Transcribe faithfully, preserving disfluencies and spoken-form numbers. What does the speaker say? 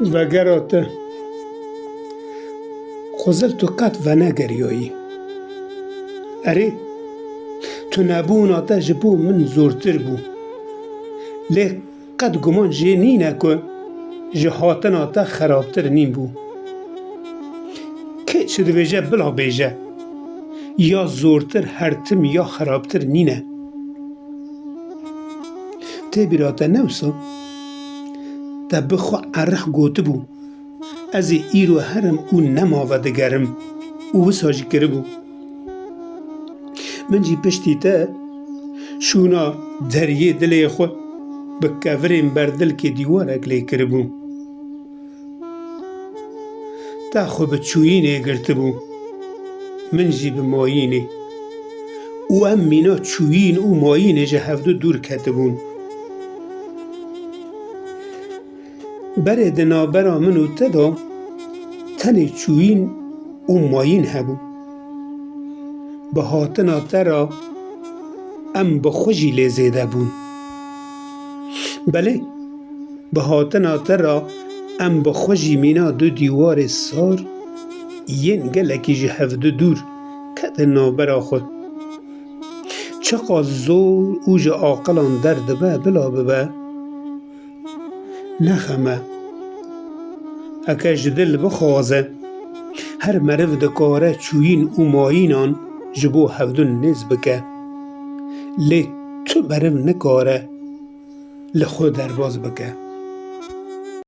Vegera te. Xwezil tu qet venegeriyayî. Erê, tu nebûna te ji bo min zortir bû. Lê qet guman jê nîne ku ji hatina te xerabtir nîn bû. Kê çi dibêje bila bêje. Ya zortir her tim ya xerabtir nîne. Tê bîra te ne wisa? Te bi xwe erix gotibû, ez ê îro herim û nema vedigerim û wisa jî kiribû. Min jî piştî te şûna deriyê dilê xwe bi kevirên berdilkê dîwarek lê kiribû. Te xwe bi çûyînê girtibû, min jî bi mayînê. Û em mîna çûyîn û mayînê ji hevdu dûr ketibûn. Berê di navbera min û te de tenê çûyîn û mayîn hebû. Bi hatina te re em bi xwe jî lê zêde bûn. Belê, bi hatina te re em bi xwe jî mîna du dîwarê sar yên gelekî ji hevdu dûr ketin navbera xwe. Çiqas zor û ji aqilan derdibe bila bibe, ne xem e. Heke ji dil bixwaze, her meriv dikare çûyîn û mayînan ji bo hevdûn nêz bike. Lê tu meriv nikare li xwe derbas bike.